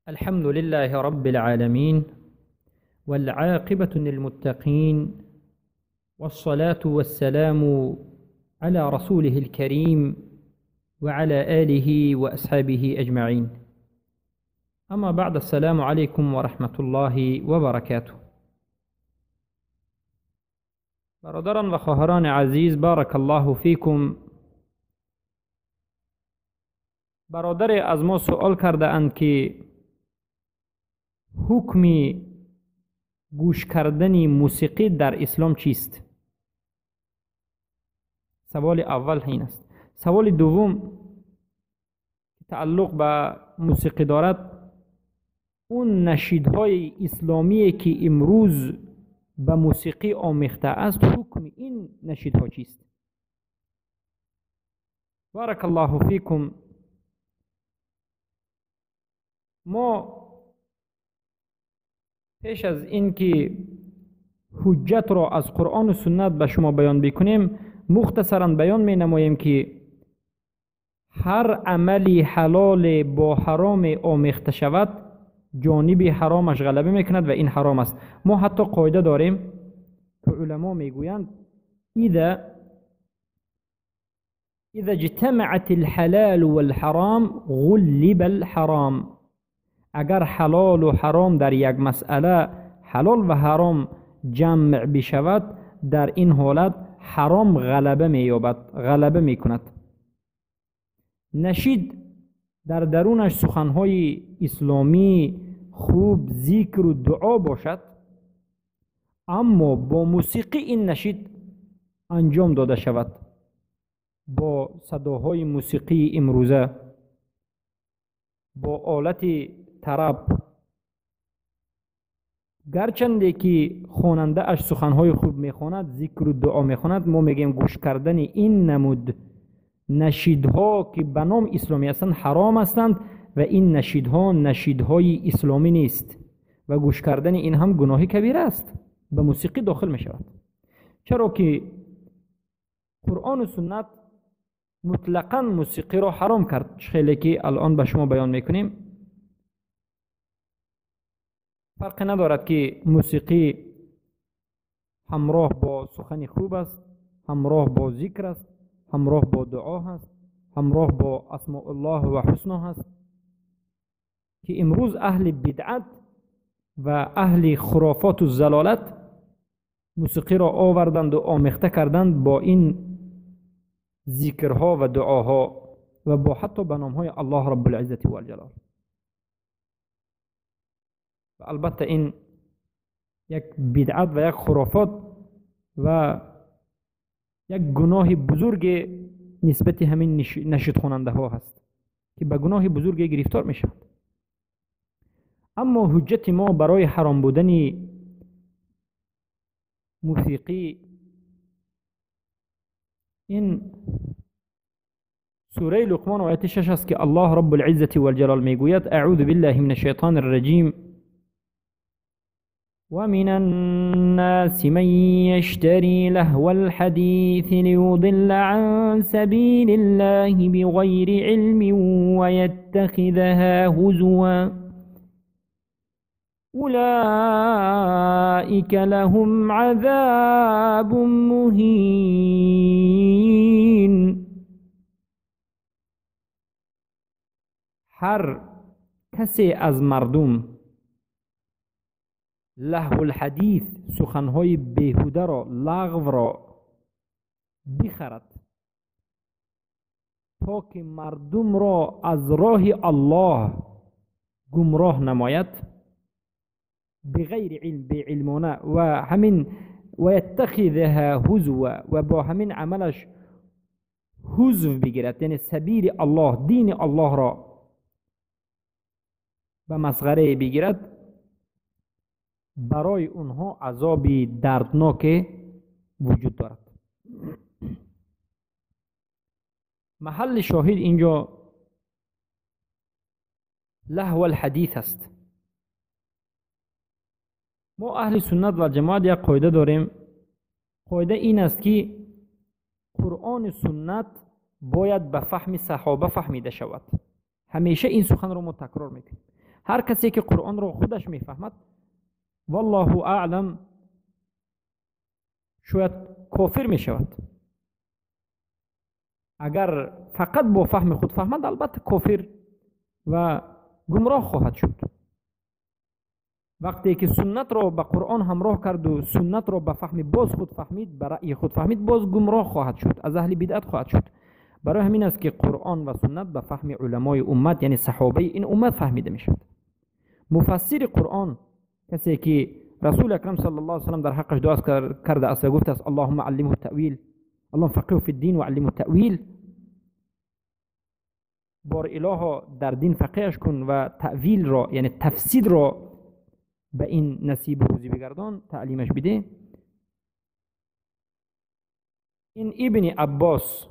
الحمد لله رب العالمين والعاقبة للمتقين والصلاة والسلام على رسوله الكريم وعلى آله وأصحابه أجمعين. أما بعد، السلام عليكم ورحمة الله وبركاته. برادران و خواهران عزیز، بارک الله فیکم. برادر از ما سوال کرده اند که حکم گوش کردن موسیقی در اسلام چیست؟ سوال اول این است. سوال دوم تعلق به موسیقی دارد، اون نشیدهای اسلامی که امروز به موسیقی آمیخته است، حکم این نشیدها چیست؟ بارک الله فیکم. ما پیش از اینکه حجت را از قرآن و سنت به شما بیان بکنیم، مختصرا بیان می نماییم که هر عملی حلال با حرام آمیخته شود، جانب حرامش غلبه میکند و این حرام است. ما حتی قاعده داریم که علما میگویند اذا اجتمعت الحلال والحرام غلب الحرام. اگر حلال و حرام در یک مسئله، حلال و حرام جمع بشود، در این حالت حرام غلبه مییابد، غلبه میکند. نشید در درونش سخنهای اسلامی خوب، ذکر و دعا باشد، اما با موسیقی این نشید انجام داده شود، با صداهای موسیقی امروزه، با آلت طرب، گرچنده که خواننده اش سخنهای خوب میخواند، ذکر و دعا میخواند، ما میگیم گوش کردن این نمود نشیدها که به نام اسلامی هستند حرام هستند و این نشیدها نشیدهای اسلامی نیست و گوش کردن این هم گناه کبیره است، به موسیقی داخل می شود. چرا که قرآن و سنت مطلقا موسیقی را حرام کرد، خیلی که الان به شما بیان میکنیم. فرق ندارد که موسیقی همراه با سخن خوب است، همراه با ذکر است، همراه با دعا هست، همراه با اسماء الله و حسنا هست، که امروز اهل بدعت و اهل خرافات و زلالت موسیقی را آوردند و آمیخته کردند با این ذکرها و دعاها و با حتی به نامهای الله رب العزت و الجلال. و البته این یک بدعت و یک خرافات و یک گناه بزرگ نسبت همین نشید خواننده ها هست که به گناه بزرگ گرفتار می شوند. اما حجت ما برای حرام بودن موسیقی این سوره لقمان آیت 6 است که الله رب العزة والجلال میگوید: اعوذ بالله من الشیطان الرجیم، ومن الناس من يشتري لهو الحديث ليضل عن سبيل الله بغير علم ويتخذها هزوا أولئك لهم عذاب مهين. هر کسی از مردم لهو الحدیث، سخنهای بیهوده را، لغو را بخرد تا که مردم را از راه الله گمراه نماید، بغیر علم، بی علمانه، و همین و یتخذها هزوا، و با همین عملش هزو بگیرد، یعنی سبیل الله، دین الله را به مسخره بگیرد، برای اونها عذاب دردناک وجود دارد. محل شاهد اینجا لهو الحدیث است. ما اهل سنت و جماعت یک قاعده داریم. قاعده این است که قرآن و سنت باید به فهم صحابه فهمیده شود. همیشه این سخن رو ما تکرار میکنیم. Ҳар касе ки Қуръонро худаш мефаҳмад, валлоҳу аълам, шояд кофир мешавад. Агар фақат бо фаҳми худ фаҳмад, албатта кофир ва гумроҳ хоҳад шуд. Вақте ки суннатро ба Қуръон ҳамроҳ карду суннатро ба фаҳми боз худ фаҳмид, ба раъйи худ фаҳмид, боз гумроҳ хоҳад шуд, аз аҳли бидъат хоҳад шуд. Барои ҳамин аст ки Қуръон ва суннат ба фаҳми уламои уммат, яъне саҳобаи ин уммат фаҳмида мешавад. Муфассири Қуръон касе ки Расули акрам саллаллоҳу алайҳи васаллам дар ҳаққаш дуо кардааст ва гуфтааст: Аллоҳумма аллимҳу таъвил, Аллоҳум фақиҳу фи ддин ва аллимҳу таъвил. Бор илоҳо, дар дин фақиҳаш кун ва таъвилро, яъне тафсирро ба ин насибу рӯзӣ бигардон, таълимаш биде. Ин Ибни Аббос,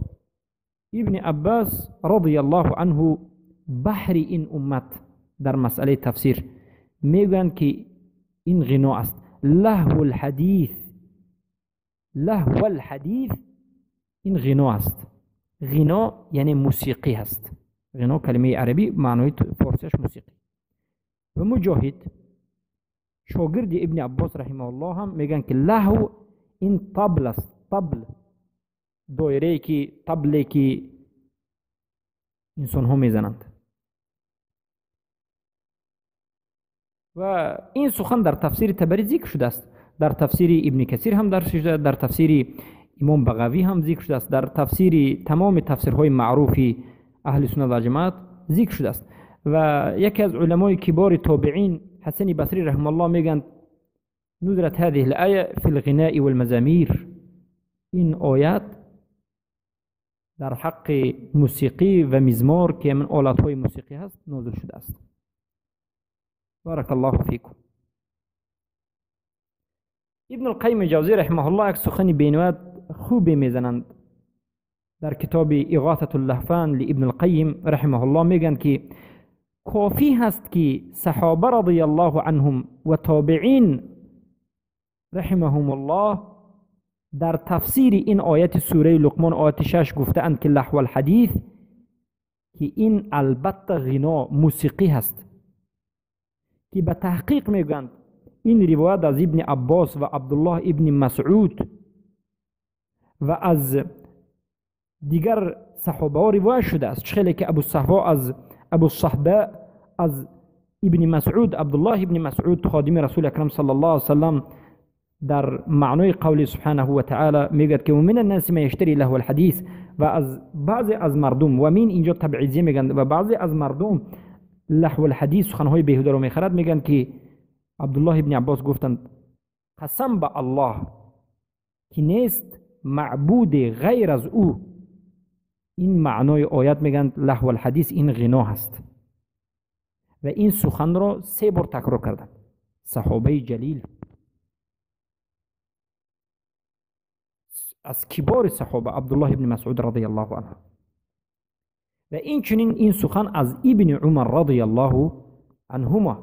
Ибни Аббас радияллоҳу анҳу, баҳри ин уммат дар масъалаи тафсир мегӯянд ки ин ғино аст. Лаҳву лҳадис, лаҳву лҳадис ин ғино аст. Ғино яъне мусиқӣ ҳаст. Ғино калимаи арабӣ, маънои форсиаш мусиқӣ. Ва Муҷоҳид, шогирди Ибни Аббос раҳимаҳуллоҳ, ҳам мегӯянд ки лаҳв ин табл аст. Табл, доирае ки, табле ки инсонҳо мезананд. Ва ин сухан дар тафсири Табарӣ зикр шудааст, дар тафсири Ибни Касир ҳам дарс шуда, дар тафсири Имом Бағавӣ ҳам зикр шудааст, дар тафсири тамоми тафсирҳои маъруфи аҳли суннат ва ҷамоат зикр шудааст. Ва яке аз уламои кибори тобеин, Ҳасани Басрӣ раҳимаҳуллоҳ, мегӯянд: нузрат ҳазиҳи л-оя фи л-ғинои вал-мазамир. Ин оят дар ҳаққи мусиқӣ ва мизмор, ки ҳамин олатҳои мусиқӣ ҳаст, нозил шудааст. Баракаллоҳу фикум. Ибн алқайим ҷавзӣ раҳимаҳуллоҳ як сухани бениҳоят хубе мезананд дар китоби Иғоthату ллаҳфан ли Ибн алқайим раҳимаҳуллоҳ. Мегӯянд ки кофӣ ҳаст ки саҳоба радияллоҳу анҳум ва тобеин раҳимаҳумуллоҳ дар тафсири ин ояти сураи Луқмон, ояти 6, гуфтаанд ки лаҳву лҳадис, ки ин албатта ғино, мусиқӣ ҳаст, ки ба таҳқиқ мегӯянд ин ривоят аз Ибни Аббос ва Абдуллоҳ ибни Масъуд ва аз дигар саҳобаҳо ривоят шудааст. Чӣ хеле ки Абу Саҳво аз Абу Саҳба аз Ибни Масъуд, Абдуллоҳ ибни Масъуд, ходими Расули акрам саллаллоҳу алайҳи васаллам, дар маънои қавли субҳанаҳу ва таъала мегӯяд ки мин аннаси ман яштари лаҳва лҳадис, ва аз баъзе аз мардум, ва мин инҷо табъизия мегӯянд, ва баъзе аз мардум лаҳву лҳадис, суханҳои беҳударо мехарад. Мегӯянд ки Абдуллоҳ ибни Аббос гуфтанд: қасам ба Аллоҳ ки нест маъбуде ғайр аз ӯ. Ин маънои оят, мегӯянд, лаҳву лҳадис ин ғино ҳаст. Ва ин суханро се бор такрор карданд саҳобаи ҷалил, аз кибори саҳоба Абдуллоҳ ибни Масъуд радияллоҳу анҳу. Ва инчунин ин сухан аз Ибни Умар радияллоҳу анҳума.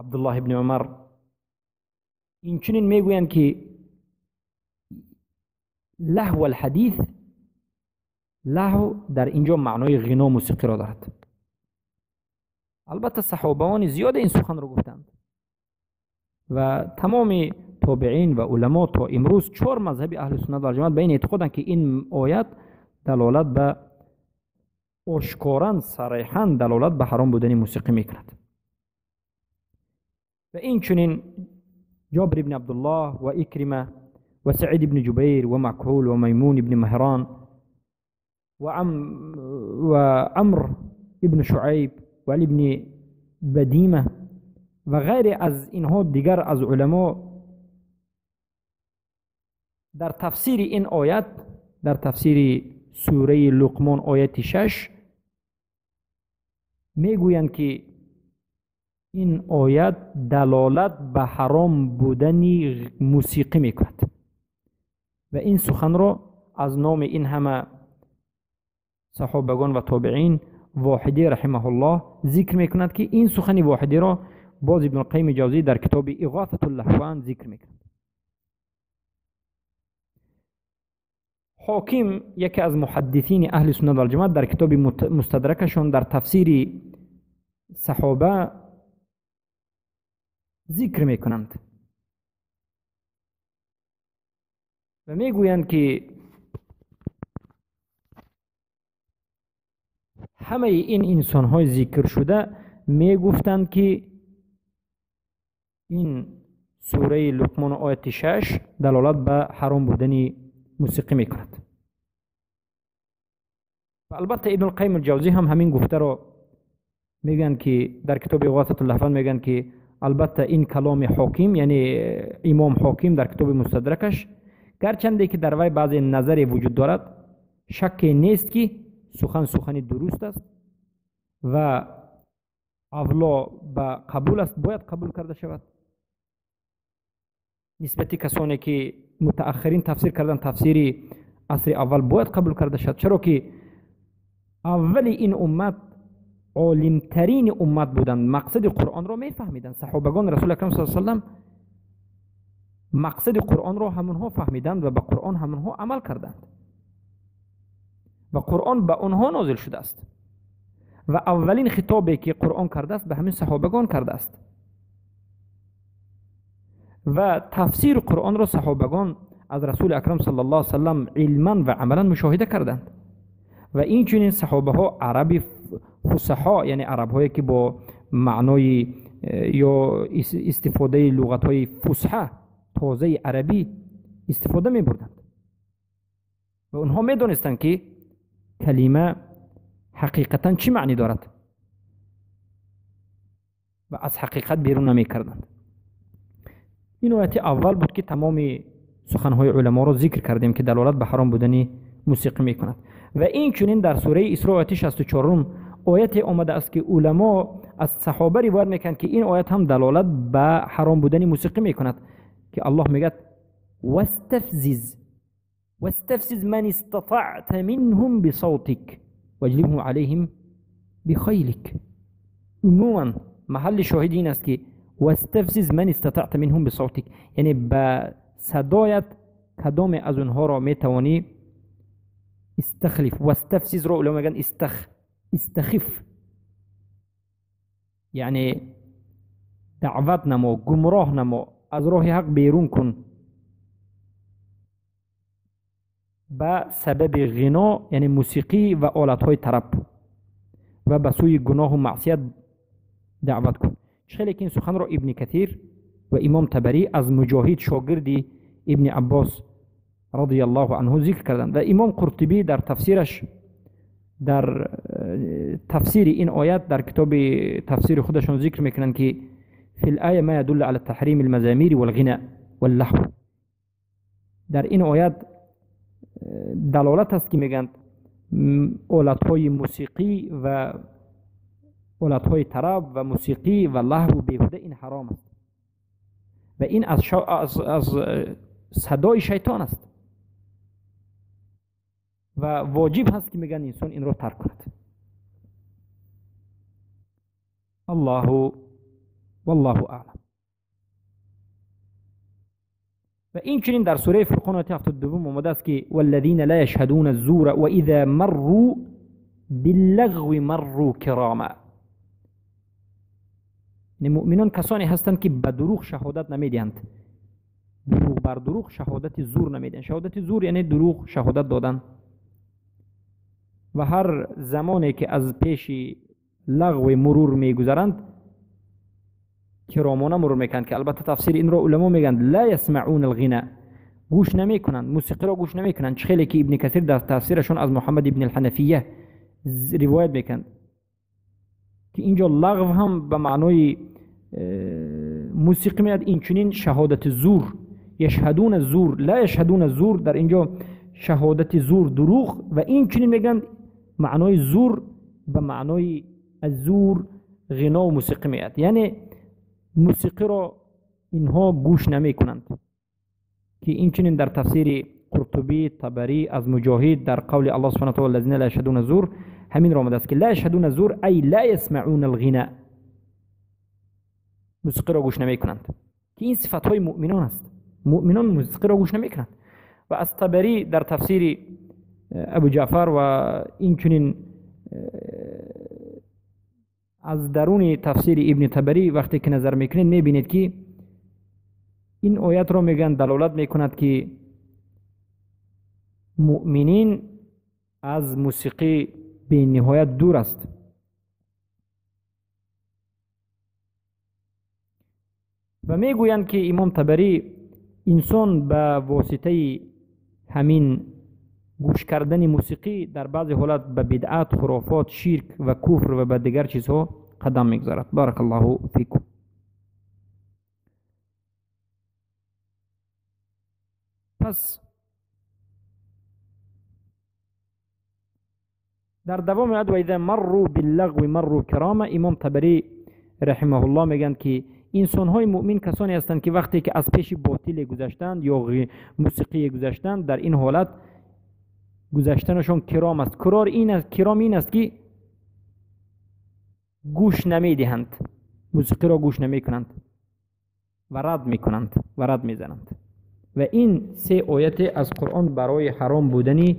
Абдуллоҳ ибни Умар инчунин мегӯянд ки лаҳву лҳадис, лаҳв дар инҷо маънои ғино, мусиқиро дорад. Албатта саҳобаони зиёде ин суханро гуфтанд ва тамоми тобеин ва уламо то имрӯз чор мазҳаби аҳли суннат ва ҷамоат ба ин эътиқоданд ки ин оят далолат ба ошкоран, сареҳан далолат ба ҳаром будани мусиқӣ мекунад. Ва инчунин Ҷобир ибни Абдуллоҳ ва Икрима ва Саид ибни Ҷубайр ва Макҳул ва Маймун ибни Маҳрон ва Амр ибни Шуайб ва Али ибни Бадима ва ғайре аз инҳо дигар аз уламо дар тафсири ин оят, дар тафсири сураи Луқмон ояти 6, мегӯянд ки ин оят далолат ба ҳаром будани мусиқӣ мекунад. Ва ин суханро аз номи ин ҳама саҳобагон ва тобеин Воҳидӣ раҳимаҳуллоҳ зикр мекунад, ки ин сухани Воҳидиро боз Ибн алқайими Ҷавзӣ дар китоби Иғоthату ллаҳфан зикр мекунад. Ҳоким, яке аз муҳаддисини аҳли суннат валҷамоат, дар китоби Мустадракашон дар тафсири صحابه ذکر میکنند و میگویند که همه این انسانهای ذکر شده میگفتند که این سوره لقمان آیت 6 دلالت به حرام بودن موسیقی میکند. و البته ابن القیم الجوزی هم همین گفته را میگن که در کتاب اغاثة اللهفان میگن که البته این کلام حاکم، یعنی امام حاکم در کتاب مستدرکش، گرچنده که در وی بعضی نظری وجود دارد، شک نیست که سخن سخنی درست است و اولا به قبول است، باید قبول کرده شود. نسبت کسانی که متأخرین تفسیر کردن تفسیر عصر اول باید قبول کرده شود، چرا که اول این امت عالمترین امت بودند، مقصد قرآن را میفهمیدند. صحابگان رسول اکرم صلی الله علیه و سلم مقصد قرآن را همونها فهمیدند و به قرآن همونها عمل کردند و قرآن به آنها نازل شده است و اولین خطابی که قرآن کرده است به همین صحابگان کرده است و تفسیر قرآن را صحابگان از رسول اکرم صلی الله علیه و سلم علما و عملا مشاهده کردند. و این چنین صحابه ها عرب فصحا، یعنی عرب هایی که با معنای یا استفاده لغت های فصحا تازه عربی استفاده می بردند و اونها می دانستند که کلمه حقیقتا چی معنی دارد و از حقیقت بیرون نمی کردند. این آیت اول بود که تمام سخنهای علما را ذکر کردیم که دلالت به حرام بودن موسیقی می کند. و این چنین در سوره اسراء آیت 64 آیت آمده است که علما از صحابه روایت میکنند که این آیت هم دلالت به حرام بودن موسیقی میکند که الله میگه واستفزز من استطعت منهم بصوتك واجلبه عليهم بخيلك. عموما محل شاهد این است که واستفزز من استطعت منهم بصوتك، یعنی به صدایت کدام از اونها را میتوانی استخلف. واستفزز را علما میگن استخف، یعنی دعوت نما، گمراه نما، از راه حق بیرون کن به سبب غنا، یعنی موسیقی و آلت‌های طرب، و به سوی گناه و معصیت دعوت کن. خیلی که این سخن را ابن کثیر و امام طبری از مجاهد شاگردی ابن عباس رضی الله عنه ذکر کردند و امام قرطبی در تفسیرش، در تفسیر این آیت در کتاب تفسیر خودشون ذکر میکنند که فی الآیه ما يدل على تحریم المزامیر والغناء واللهو. در این آیت دلالت است که میگند آلت‌های موسیقی و آلت‌های طرب و موسیقی و لهو و بیهوده این حرام است و این از صدای شیطان است و واجب هست که میگن انسان این را ترک کند. الله والله اعلم. و این چنین در سوره فرقان آیت 72 آمده است که والذین لا یشهدون الزور و اذا مروا باللغو مروا کراما. یعنی مؤمنان کسانی هستند که به دروغ شهادت نمیدهند، دروغ بر دروغ شهادت زور نمیدهند. شهادت زور یعنی دروغ شهادت دادن. و هر زمانی که از پیش لغو مرور میگذرند کرامانه مرور میکنند، که البته تفسیر این را علما میگن لا یسمعون الغنا، گوش نمیکنند، موسیقی را گوش نمیکنند. خیلی که ابن کثیر در تفسیرشون از محمد ابن الحنفیه روایت میکنند که اینجا لغو هم به معنای موسیقی میاد. این چنین شهادت زور، یشهدون الزور، لا یشهدون الزور، در اینجا شهادت زور دروغ، و این چنین میگن معنای زور به معنای الزور غنا و موسیقی میاد، یعنی موسیقی را اینها گوش نمی کنند. که این چنین در تفسیر قرطبی، طبری از مجاهد در قول الله سبحانه و تعالی الذین لا یشهدون الزور همین را آمده است که لا یشهدون الزور ای لا یسمعون الغنا، موسیقی را گوش نمی کنند، که این صفت های مؤمنان است. مؤمنان موسیقی را گوش نمی کنند. و از طبری در تفسیر ابو جعفر و این چنین از درون تفسیر ابن طبری وقتی که نظر میکنید میبینید که این آیت را میگن دلالت میکند که مؤمنین از موسیقی به نهایت دور است. و میگویند که امام طبری انسان به واسطه همین گوش کردن موسیقی در بعضی حالت به بدعت، خرافات، شرک و کفر و به دیگر چیزها قدم میگذارد. بارک الله فیکم. پس در دوام آیت و اذا مروا باللغو مروا کراما، امام طبری رحمه الله میگن که انسان‌های مؤمن کسانی هستند که وقتی که از پیش باطل گذشتند یا موسیقی گذشتند، در این حالت گذشتنشون کرام است. کرام این است که گوش نمیدهند، موسیقی را گوش نمیکنند و رد میکنند و رد میزنند. و این سه آیت از قرآن برای حرام بودن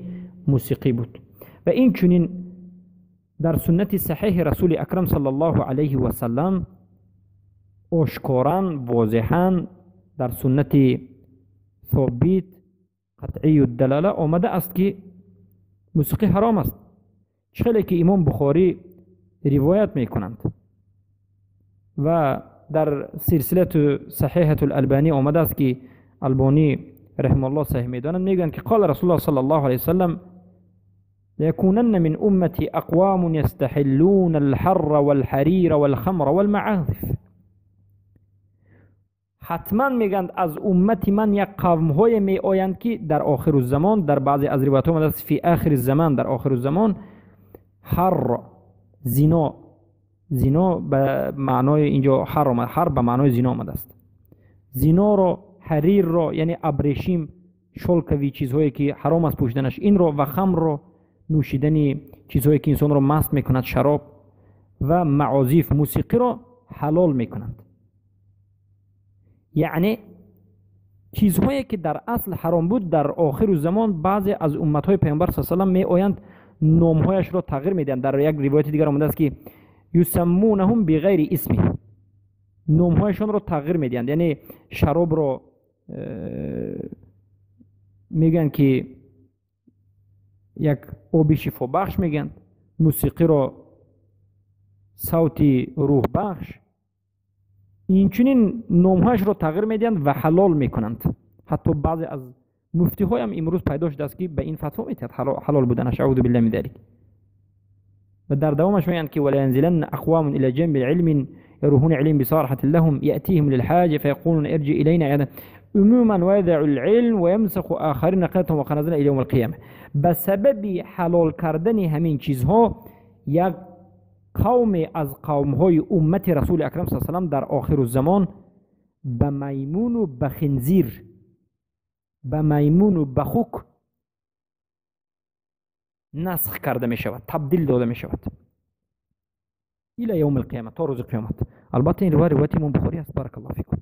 موسیقی بود. و این چنین در سنت صحیح رسول اکرم صلی الله علیه و سلم آشکارا واضحا در سنت ثابت قطعی الدلاله آمده است که موسیقی حرام است. چه که امام بخاری روایت میکنند و در سلسله صحیحه الالبانی آمده است که البانی رحمه الله صحیح میدانند، میگویند که قال رسول الله صلی الله علیه وسلم ليكونن من أمتي أقوام يستحلون الحر والحرير والخمر والمعازف. حتما میگند از امت من یک قوم های می آیند که در آخر الزمان، در بعضی از روایت ها آمده است فی آخر الزمان، در آخر الزمان حر، زنا، زنا به معنای اینجا حر آمده، حر به معنای زنا آمده است. زنا را، حریر را، یعنی ابریشم، شلکوی، چیزهایی که حرام است پوشیدنش، این را، و خمر را، نوشیدن چیزهایی که انسان را مست میکند، شراب، و معازیف، موسیقی را حلال میکنند. یعنی چیزهایی که در اصل حرام بود در آخر زمان بعضی از امتهای پیامبر صلی الله علیه و سلم می آیند نامهایش را تغییر میدهند. در یک روایت دیگر آمده است که یسمونهم بغیر اسمه، نامهایشان را تغییر میدهند. یعنی شراب را میگن که یک آب شفا بخش میگن، موسیقی را صوت روح بخش، اینچنین نامهایش را تغییر میدهند و حلال میکنند. حتی بعضی از مفتی های هم امروز پیدا شده است که به این فتوا میدهند حلال بودنش، اعوذ بالله من ذلک. و در دوامش میگن که ولا ينزلن اقوام الى جنب علم يروحون علم بصراحة لهم يأتيهم للحاجة فيقولون ارجع إلينا عموما ويدع العلم ويمسخ آخرين قيتهم وخنازنا إلى يوم القيامة. بسبب حلال کردن همین چیزها یک قوم از قومهای امت رسول اکرم صلی الله علیه و سلم در آخر الزمان به میمون و به خنزیر، به میمون و به خوک نسخ کرده می شود، تبدیل داده می شود الى یوم القیامت، تا روز قیامت. البته این روایت امام بخاری است. بارک الله فیکم.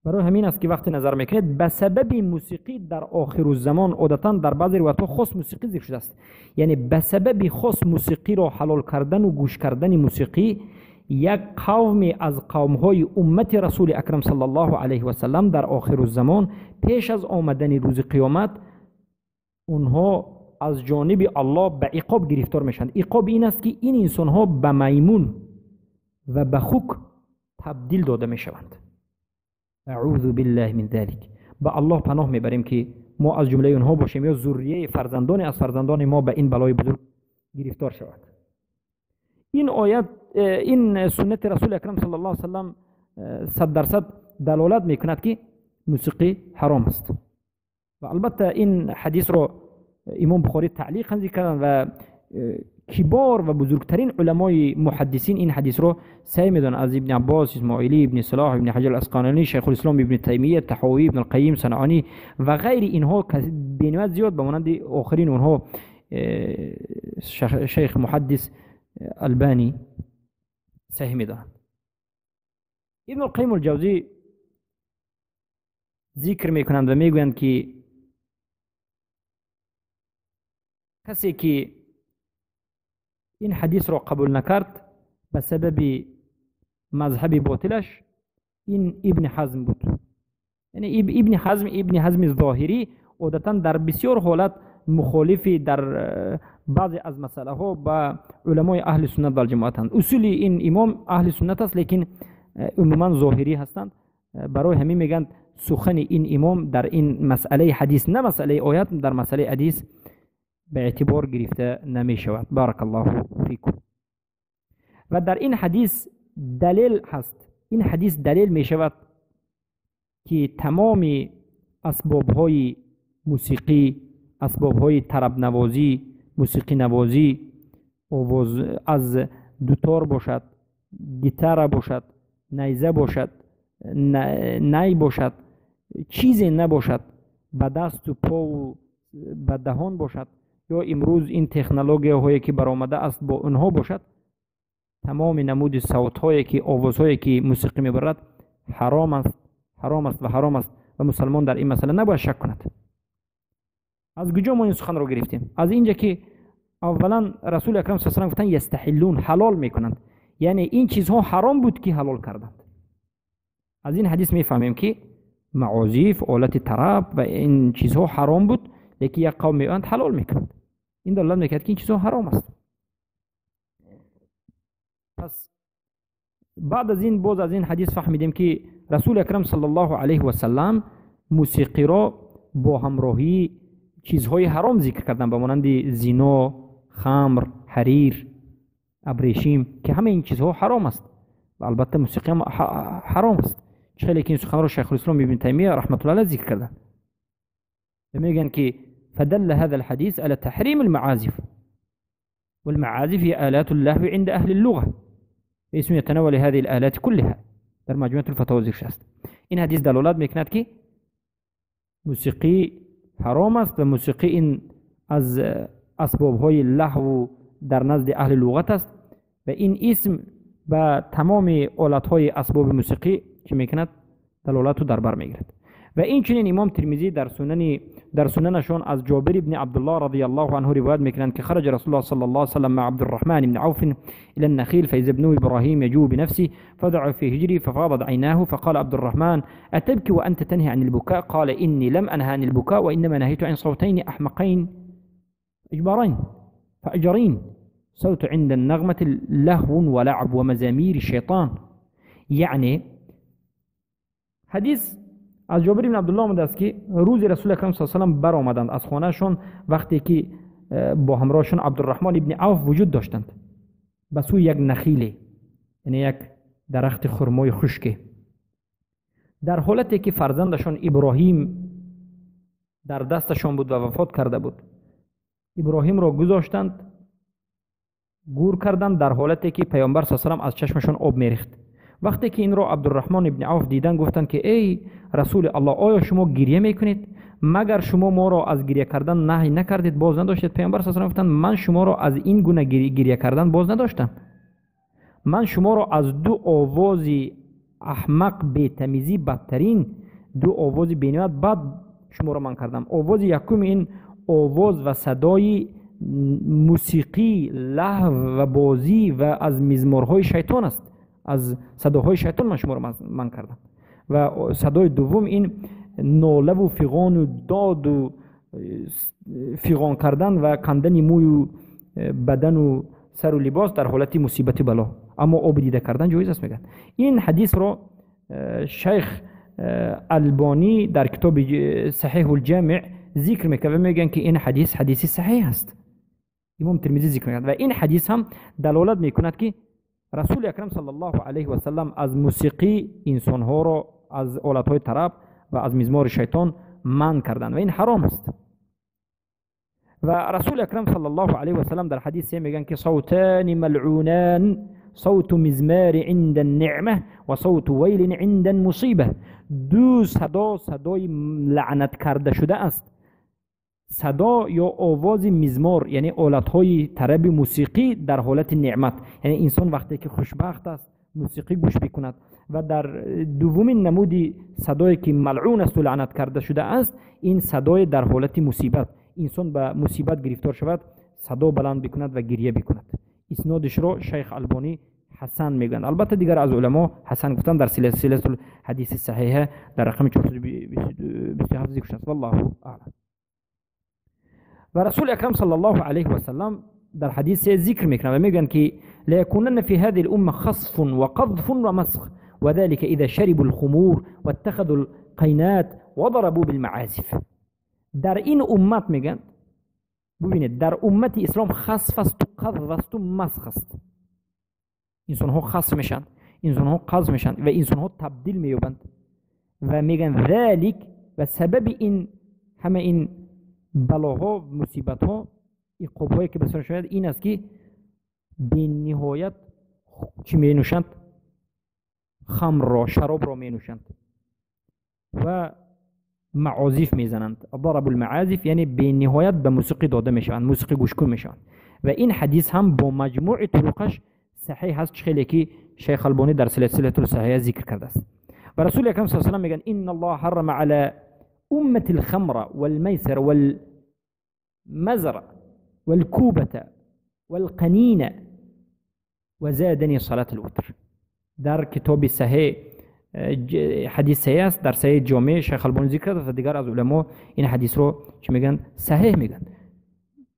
برای همین است که وقتی نظر میکنید به سبب موسیقی در آخر الزمان عادتا در بعضی روایت‌ها خاص موسیقی ذکر شده است. یعنی به سبب خاص موسیقی را حلال کردن و گوش کردن موسیقی یک قوم از قومهای امت رسول اکرم صلی الله علیه و سلم در آخر الزمان پیش از آمدن روز قیامت اونها از جانب الله به عقاب گرفتار میشند. عقاب این است که این انسانها به میمون و به خوک تبدیل داده میشوند. اعوذ بالله من ذلک. به الله پناه میبریم که ما از جمله اونها باشیم یا ذریه فرزندان از فرزندان ما به این بلای بزرگ گرفتار شود. این آیت، این سنت رسول اکرم صلی الله علیه و سلم 100% دلالت میکند که موسیقی حرام است. و البته این حدیث رو امام بخاری تعلیق ذکر کردن و کبار و بزرگترین علمای محدثین این حدیث رو سعی میدن، از ابن عباس، اسماعیلی، ابن صلاح، ابن حجر الاسقلانی، شیخ الاسلام ابن تیمیه، طحاوی، ابن القیم، صنعانی و غیر اینها بینوت زیاد، به مانند آخرین اونها شیخ محدث البانی صحیح میدانند. ابن القیم الجوزی ذکر میکنند و میگویند که کسی که این حدیث را قبول نکرد به سبب مذهب باطلش این ابن حزم بود. یعنی ابن حزم ظاهری عادتا در بسیار حالت مخالفی در بعضی از مسئله ها با علمای اهل سنت و الجماعت هستند. اصول این امام اهل سنت است، لیکن عموما ظاهری هستند. برای همین میگن سخن این امام در این مسئله حدیث، نه مسئله آیت، در مسئله حدیث به اعتبار گرفته نمی شود. بارک الله فیکم. و در این حدیث دلیل هست، این حدیث دلیل می شود که تمام اسباب های موسیقی، اسباب های طرب نوازی، موسیقی نوازی، آواز از دوتار باشد، گیتار باشد، نیزه باشد، نی باشد، چیزی نباشد، به دست و پا و به دهان باشد، یا امروز این تکنولوژی هایی که برآمده است با اونها باشد، تمام نمود صوت هایی که آوازهایی که موسیقی میبرد حرام است، حرام است و حرام است و مسلمان در این مسئله نباید شک کند. از کجا ما این سخن رو گرفتیم؟ از اینجا که اولا رسول اکرم صلی الله علیه و آله گفتن یستحلون، حلال میکنند، یعنی این چیزها حرام بود که حلال کردند. از این حدیث میفهمیم که معازف، آلت طرب و این چیزها حرام بود، لیکن یک قوم میآیند حلال میکنند. این دلالت میکرد که این چیزها حرام است. پس بعد از این باز از این حدیث فهمیدیم که رسول اکرم صلی الله علیه و سلم موسیقی را با همراهی چیزهای حرام ذکر کردن، به مانند زنا، خمر، حریر، ابریشیم، که همه این چیزها حرام است و البته موسیقی هم حرام است. چه که این سخن را شیخ الاسلام ابن تیمیه رحمت الله علیه ذکر کردن و میگن که فدل هذا الحديث على تحريم المعازف، والمعازف هي آلات اللهو عند أهل اللغة، اسم يتناول هذه الآلات كلها. در مجموعة الفتاوى ذکر است. این حدیث دلالت میکند که موسیقی حرام است و موسیقی این از اسباب های لهو در نزد اهل لغت است و این اسم به تمام آلت های اسباب موسیقی چه میکند؟ دلالت رو در بر میگیرد. و این چنین امام ترمذی در سننشون از جابر بن عبدالله رضی الله عنه روایت میکنند که خرج رسول الله صلی الله علیه وسلم مع عبد الرحمن بن عوف الى النخيل فإذا ابنه ابراهيم يجوب بنفسه فدعا في هجري ففاضت عيناه، فقال عبد الرحمن أتبكي وأنت تنهي عن البكاء؟ قال إني لم أنهى عن البكاء وإنما نهيت عن صوتين أحمقين إجبارين فأجرين، صوت عند النغمة لهو ولعب ومزامير الشيطان. یعنی حدیث از جابر بن عبدالله آمده است که روز رسول اکرم صلی الله علیه و سلم برآمدند از خانهشون وقتی که با همراهشون عبدالرحمن ابن عوف وجود داشتند، به سوی یک نخیله، یعنی یک درخت خرمای خشکه، در حالتی که فرزندشون ابراهیم در دستشون بود و وفات کرده بود، ابراهیم را گذاشتند، گور کردند، در حالتی که پیامبر صلی الله علیه و سلم از چشمشون آب میریخت. وقتی که این را عبدالرحمن ابن عوف دیدن گفتند که ای رسول الله، آیا شما گریه میکنید؟ مگر شما ما را از گریه کردن نهی نکردید، باز نداشتید؟ پیامبر صلی الله علیه و گفتند من شما را از این گونه گریه کردن باز نداشتم، من شما را از دو آواز احمق بی‌تمیزی بدترین دو آواز بینیت بد شما را من کردم. آواز یکم این آواز و صدای موسیقی، لهو و بازی و از مزمارهای شیطان است، از صداهای شیطان من شما را من کردم. و صدای دوم این ناله و فغان و داد و فغان کردن و کندن موی و بدن و سر و لباس در حالت مصیبت بلا، اما آب دیده کردن جایز است. میگن این حدیث را شیخ البانی در کتاب صحیح الجامع ذکر میکنه و میگن که این حدیث حدیث صحیح است. امام ترمذی ذکر میکنه و این حدیث هم دلالت میکند که رسول اکرم صلی الله علیه و سلم از موسیقی انسانها را از آلت‌های طرب و از مزمار شیطان منع کردند و این حرام است. و رسول اکرم صلی الله علیه و سلم در حدیث میگن که صوتان ملعونان، صوت مزمار عند النعمه و صوت ویل عند المصیبه. دو صدا صدای لعنت کرده شده است، صدا یا آواز مزمار یعنی آلت‌های طرب موسیقی در حالت نعمت، یعنی انسان وقتی که خوشبخت است موسیقی گوش بکند، و در دومین نمود صدایی که ملعون است و لعنت کرده شده است این صدای در حالت مصیبت، انسان به مصیبت گرفتار شود صدا بلند بکند و گریه بکند. اسنادش را شیخ البانی حسن میگن. البته دیگر از علما حسن گفتن در سلسله الحدیث صحیحه در رقم 427 ذکر شده. والله اعلم. و رسول اکرم صلی الله علیه و سلم در حدیث ذکر میکنن و میگن که ليكونن في هذه الأمة خصف وقذف ومسخ وذلك إذا شربوا الخمور واتخذوا القينات وضربوا بالمعازف. در این امت میگن، ببینید در امت اسلام خصف است و قذف است و مسخ است. انسان ها خصف میشن، انسان ها قذف میشن و انسان ها تبدیل مییابند و میگن ذلك و سبب این همه این بلاها مصیبت ها عقاب هایی که به سرشون میاد این است که به نهایت چی می نوشند؟ خمر را، شراب را می نوشند و معازف میزنند. ضرب المعازف یعنی به نهایت به موسیقی داده میشوند، موسیقی گوش کن میشوند. و این حدیث هم با مجموع طرقش صحیح هست، خیلی که شیخ البانی در سلسله الصحیحه ذکر کرده است. و رسول اکرم صلی الله علیه و سلم میگن ان الله حرم علی امة الخمر والمیسر والمزر والكوبة والقنين وزادني صلاة الوتر. در کتاب صحیح حدیث صحیح است، در صحیح جامع شیخ البانی ذکر کرده و دیگر از علما این حدیث رو چی میگن؟ صحیح میگن.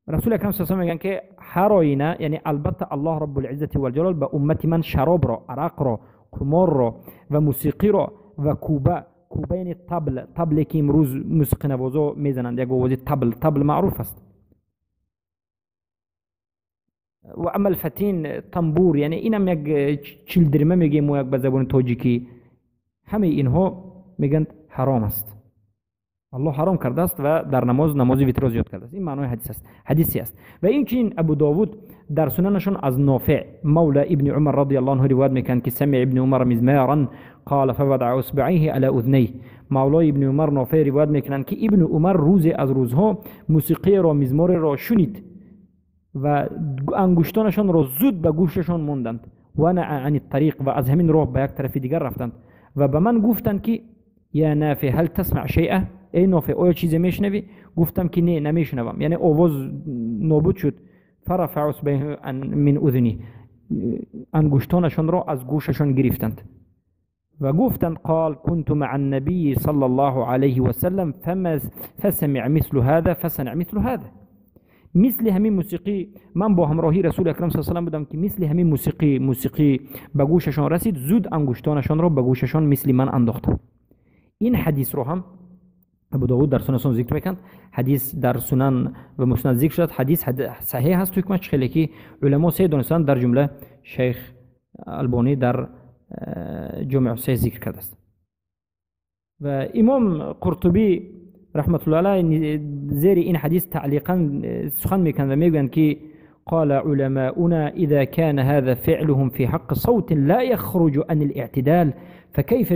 رسول اکرم صلی الله علیه و میگن که هر آینه، یعنی البته الله رب العزة والجلال به امت من شراب را، عرق را، قمار را و موسیقی را و کوبه، کوبه یعنی طبل، طبلی که امروز موسیقی نوازا میزنند، یک آواز طبل، طبل معروف است. و اما الفتین تنبور، یعنی اینم یک چلدرمه میگیم و یک به زبان تاجیکی. همه اینها میگن حرام است، الله حرام کرده است و در نماز نماز وتر زیاد کرده است. این معنای حدیث است، حدیثی است. و اینچنین ابو داود در سننشون از نافع مولا ابن عمر رضی الله عنه روایت میکنند که سمع ابن عمر مزمارا قال فوضع اصبعيه على اذنيه. مولای ابن عمر نافع روایت میکنند که ابن عمر روز از روزها موسیقی را، مزمار را شنید و انگشتانشان را زود به گوششان موندند و نعى عن الطریق، و از همین راه به یک طرف دیگر رفتند و به من گفتند که یا نافع هل تسمع شیئا، ای نافع آیا چیزی میشنوی؟ گفتم که نه نمیشنوم، یعنی آواز نابود شد. فرفع اصبعه من اذنی، انگشتانشان را از گوششان گرفتند و گفتند قال كنت مع النبي صلى الله عليه وسلم فسمع مثل هذا فصنع مثل هذا. مثل همین موسیقی، من با همراهی رسول اکرم صلی الله علیه و سلم بودم که مثل همین موسیقی به گوششان رسید، زود انگشتانشان را به گوششان مثل من انداختند. این حدیث رو هم ابو داود در سنن ذکر میکند، حدیث در سنن و مسند ذکر شد، حدیث صحیح هست. حکمش خیلی که علما سه دانستند، در جمله شیخ البانی در جامع صحیح ذکر کرده است. و امام قرطبی رحمت الله علیه زیر این حدیث تعلیقا سخن میکنند و میگویند که قال علماؤنا إذا كان هذا فعلهم في حق صوت لا يخرج عن الاعتدال فكيف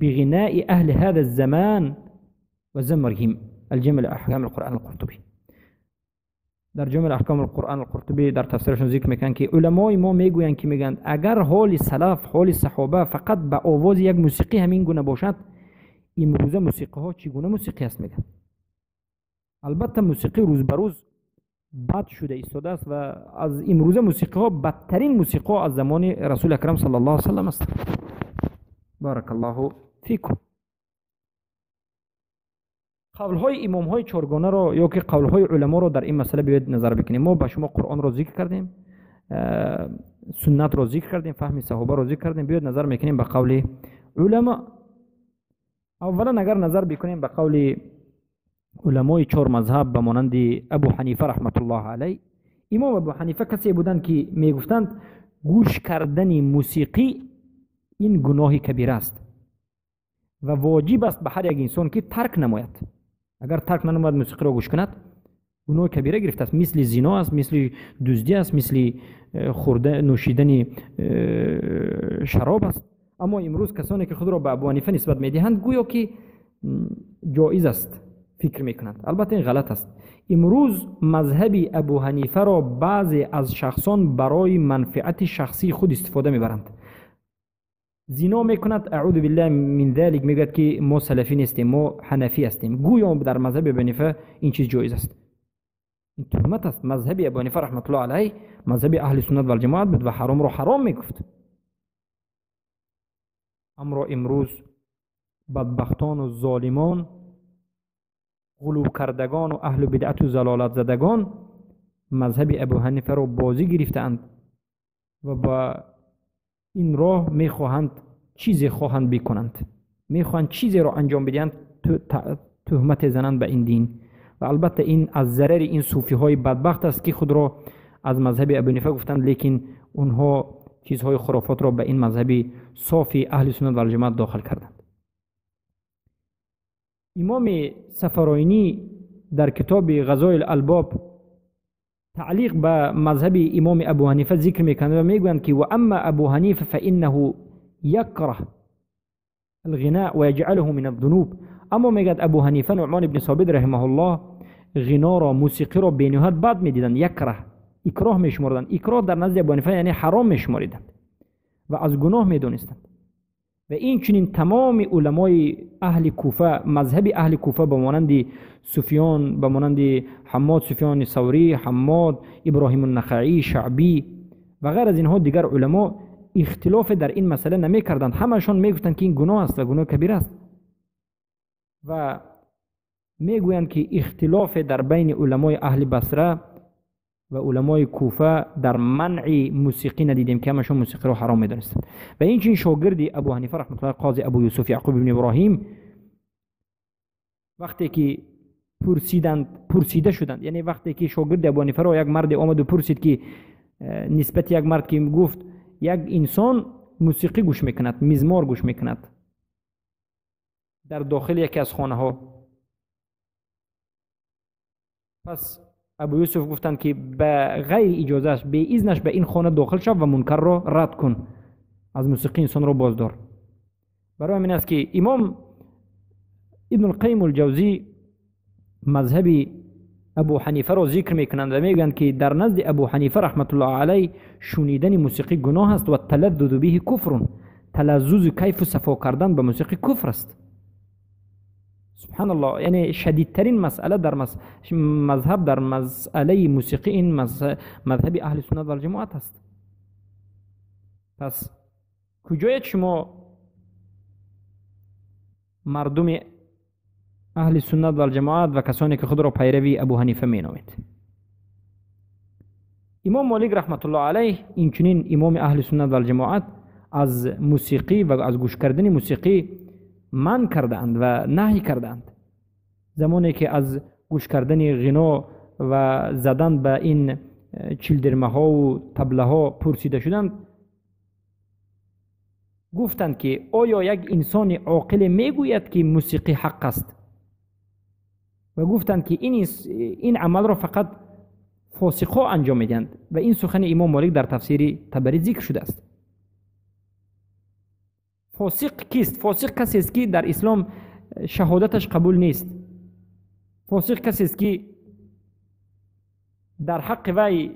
بغناء أهل هذا الزمان وزمرهم. الجمل أحكام القرآن القرطبی. در جمل احکام القرآن القرطبی در تفسیرشون ذکر میکنن که علمای ما میگویند که میگن اگر حال سلف، حال صحابه فقط به آواز یک موسیقی همین گونه باشد، امروزه موسیقی ها چگونه موسیقی است میگن. البته موسیقی روز به روز بد شده ایستاده است و از امروزه موسیقی ها بدترین موسیقی ها از زمان رسول اکرم صلی الله علیه و سلم است. بارک الله فیکم. قولهای امام های چهارگانه را یا که قولهای علما را در این مسئله بیاید نظر بکنیم. ما به شما قرآن را ذکر کردیم، سنت را ذکر کردیم، فهم صحابه را ذکر کردیم. بیاید نظر میکنیم به قول علما. اولا اگر نظر بکنیم به قول علمای چهار مذهب به مانند ابو حنیفه رحمت الله علیه، امام ابو حنیفه کسی بودند که میگفتند گوش کردن موسیقی این گناه کبیره است و واجب است به هر یک انسان که ترک نماید. اگر ترک ننماید موسیقی را گوش کند گناه کبیره گرفته است، مثل زنا است، مثل دزدی است، مثل خورده نوشیدن شراب است. اما امروز کسانی که خود را به ابو حنیفه نسبت میدهند گویا که جایز است فکر میکنند. البته این غلط است. امروز مذهب ابو حنیفه را بعضی از شخصان برای منفعت شخصی خود استفاده میبرند. زنا میکند، اعوذ بالله من ذلک، میگوید که ما سلفی نیستیم، ما حنفی هستیم. گویا در مذهب ابو حنیفه این چیز جایز است. این تهمت است. مذهب ابو حنیفه رحمت الله علیه مذهب اهل سنت و الجماعت بود و حرام را حرام میگفت. اما امروز بدبختان و ظالمان، غلو کردگان و اهل بدعت و ضلالت زدگان مذهب ابو حنیفه را بازی گرفتند و با این راه میخواهند چیزی خواهند بکنند، میخواهند چیزی را انجام بدهند، تهمت زنند به این دین. و البته این از ضرر این صوفی های بدبخت است که خود را از مذهب ابو حنیفه گفتند، لیکن اونها چیزهای خرافات را به این مذهب صافی اهل سنت و الجماعت داخل کردند. امام سفراینی در کتاب غذای الالباب تعلیق به مذهب امام ابو حنیفه ذکر میکنند و میگویند که و اما ابو حنیفه فانه یکره الغناء و یجعله من الذنوب. اما میگد ابو حنیفه نعمان ابن ثابت رحمه الله غنا را، موسیقی را بینهایت بد میدیدند، یکره، اکراه میشمردند. اکراه در نزد ابو حنیفه یعنی حرام میشماریدند و از گناه میدونستند. و این چنین تمام علمای اهل کوفه، مذهب اهل کوفه به مانند سفیان، به مانند حماد سفیان ثوری، حماد، ابراهیم النخعی، شعبی و غیر از اینها دیگر علما اختلاف در این مسئله نمی کردند. همشان میگفتند که این گناه است و گناه کبیر است و میگویند که اختلاف در بین علمای اهل بصره و علمای کوفه در منع موسیقی ندیدیم که همشون موسیقی را حرام میدانستند. و این چنین شاگردی ابو حنیفه رحمت الله قاضی ابو یوسف یعقوب بن ابراهیم وقتی که پرسیده شدند، یعنی وقتی که شاگرد ابو حنیفه را یک مرد آمد و پرسید که نسبت یک مرد که گفت یک انسان موسیقی گوش میکند، مزمار گوش میکند در داخل یکی از خانه ها، پس ابو یوسف گفتند که به غیر اجازهش، به اذنش به این خانه داخل شو و منکر را رد کن، از موسیقی انسان را بازدار. برای همین است که امام ابن القیم الجوزی مذهب ابو حنیفه را ذکر میکنند و میگویند که در نزد ابو حنیفه رحمت الله علیه شنیدن موسیقی گناه است و تلذذ به کفر، تلذذ کیف و صفا کردن به موسیقی کفر است. سبحان الله، یعنی شدیدترین مسئله در مذهب در مسئله موسیقی این مذهب اهل سنت و الجماعت است. پس کجای شما مردم اهل سنت و الجماعت و کسانی که خود را پیروی ابو حنیفه می نامید؟ امام مالک رحمت الله علیه این چنین امام اهل سنت و الجماعت از موسیقی و از گوش کردن موسیقی منع کردند و نهی کردند. زمانی که از گوش کردن غنا و زدن به این چلدرمه ها و طبله ها پرسیده شدند، گفتند که آیا یک انسان عاقل میگوید که موسیقی حق است؟ و گفتند که این عمل را فقط فاسق‌ها انجام میدهند و این سخن امام مالک در تفسیر طبری ذکر شده است. فاسق کیست؟ فاسق کسی است که در اسلام شهادتش قبول نیست. فاسق کسی است که در حق وی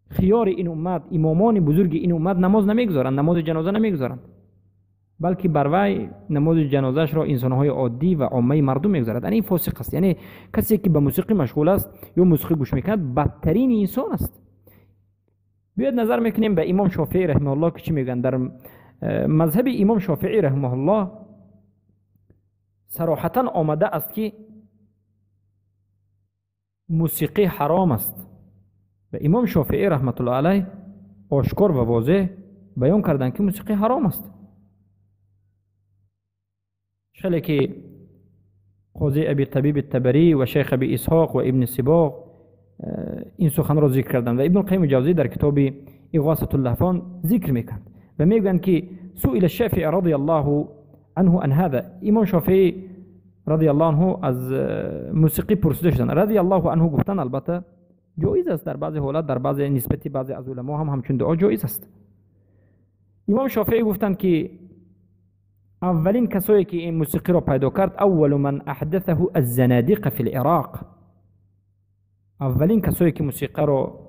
خیار این امت، امامان بزرگ این امت نماز نمیگذارند، نماز جنازه نمیگذارند، بلکه بر وی نماز جنازهش را انسانهای عادی و عامه مردم میگذارند. یعنی این فاسق است، یعنی کسی که به موسیقی مشغول است یا موسیقی گوش میکند بدترین انسان است. بیاید نظر میکنیم به امام شافعی رحمه الله که چی میگن. در مذهب امام شافعی رحمه الله صراحتا آمده است که موسیقی حرام است و امام شافعی رحمت الله علیه آشکار و واضح بیان کردند که موسیقی حرام است. خیلی که قاضی ابی طبیب الطبری و شیخ ابی اسحاق و ابن سباق این سخن را ذکر کردند و ابن القیم جوزی در کتاب اغاثة اللهفان ذکر میکند و میگویند که سئل الشافعی رضی الله عنه عن هذا. امام شافعی رضی الله عنه از موسیقی پرسیده شدند. رضی الله عنه گفتن البته جایز است در بعضی حالات، در بعضی نسبتی بعضی از علما هم همچون دعا جایز است. امام شافعی گفتند که اولین کسایی که این موسیقی را پیدا کرد، اول من احدثه الزنادقه فی العراق، اولین کسایی که موسیقی را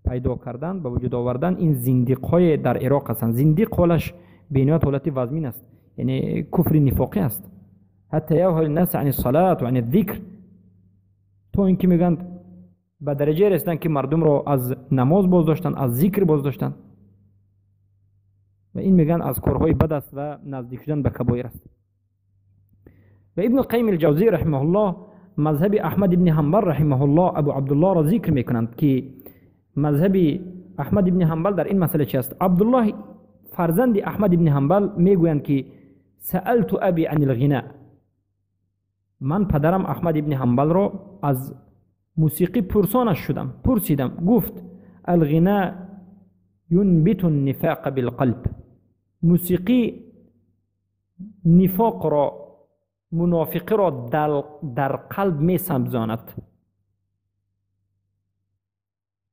پیدا کردن، به وجود آوردن، این زندیق های در عراق هستند. زندیق حالش بینایت حالت وزمین است، یعنی کفر نفاقی است. حتی یوهل الناس عن الصلاة و عن الذکر، تا اینکه میگند به درجه رسیدن که مردم را از نماز باز داشتن، از ذکر باز داشتن و این میگن از کارهای بد است و نزدیک شدن به کبایر است. و ابن القیم الجوزی رحمه الله مذهب احمد ابن حنبل رحمه الله ابو عبدالله را ذکر میکنند که مذهب احمد ابن حنبل در این مسئله چی است. عبدالله فرزند احمد ابن حنبل میگویند که سألت ابی عن الغناء، من پدرم احمد ابن حنبل را از موسیقی پرسانش شدم، پرسیدم، گفت الغناء ينبت النفاق بالقلب، موسیقی نفاق را، منافقی را در قلب می سبزاند.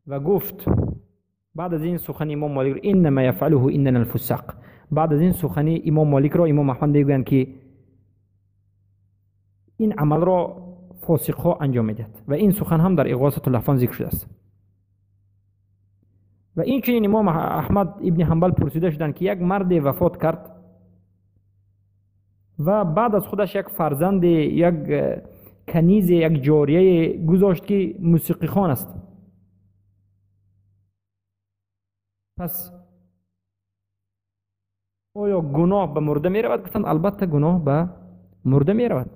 و گفت بعد از این سخن امام مالک انما يفعله اننا الفساق، بعد از این سخن امام مالک را امام احمد میگویند که این عمل را فاسق ها انجام میدهد و این سخن هم در اغاثة اللهفان ذکر شده است. و این چنین امام احمد ابن حنبل پرسیده شدند که یک مرد وفات کرد و بعد از خودش یک فرزند، یک کنیز، یک جاریه گذاشت که موسیقی خوان است. پس آیا گناه به مرده می رود؟ گفتند البته گناه به مرده می رود.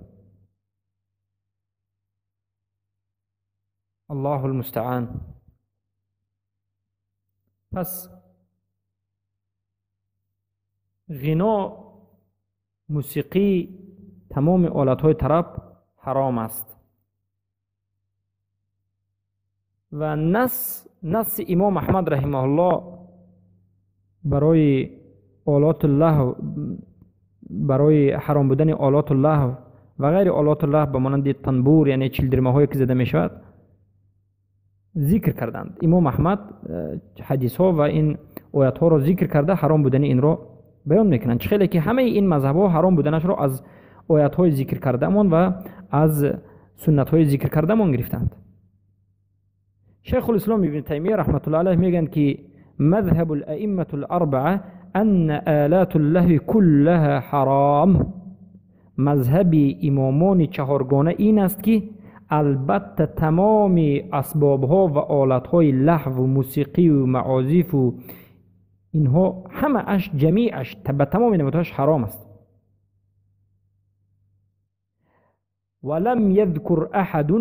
الله المستعان. پس غنا، موسیقی، تمام آلت‌های طرب حرام است و نص امام احمد رحمه الله برای آلات اللهو، برای حرام بودن آلات اللهو و غیر آلات اللهو به مانند تنبور، یعنی چلدرمه هایی که زده می شود، ذکر کردند. امام احمد حدیث ها و این آیت ها را ذکر کرده حرام بودن این را بیان میکنند. خیلی که همه این مذهب ها حرام بودنش را از آیت های ذکر کرده و از سنت های ذکر کرده مان گرفتند. شیخ الاسلام ابن تیمیه رحمت الله علیه میگن که مذهب الائمه الاربعه ان آلات اللهو كلها حرام. مذهب امامان چهارگانه این است که البته تمام اسباب ها و آلت های لهو و موسیقی و معازف و اینها همه اش، جمیعش، به تمام نمودهاش حرام است. ولم يذكر احد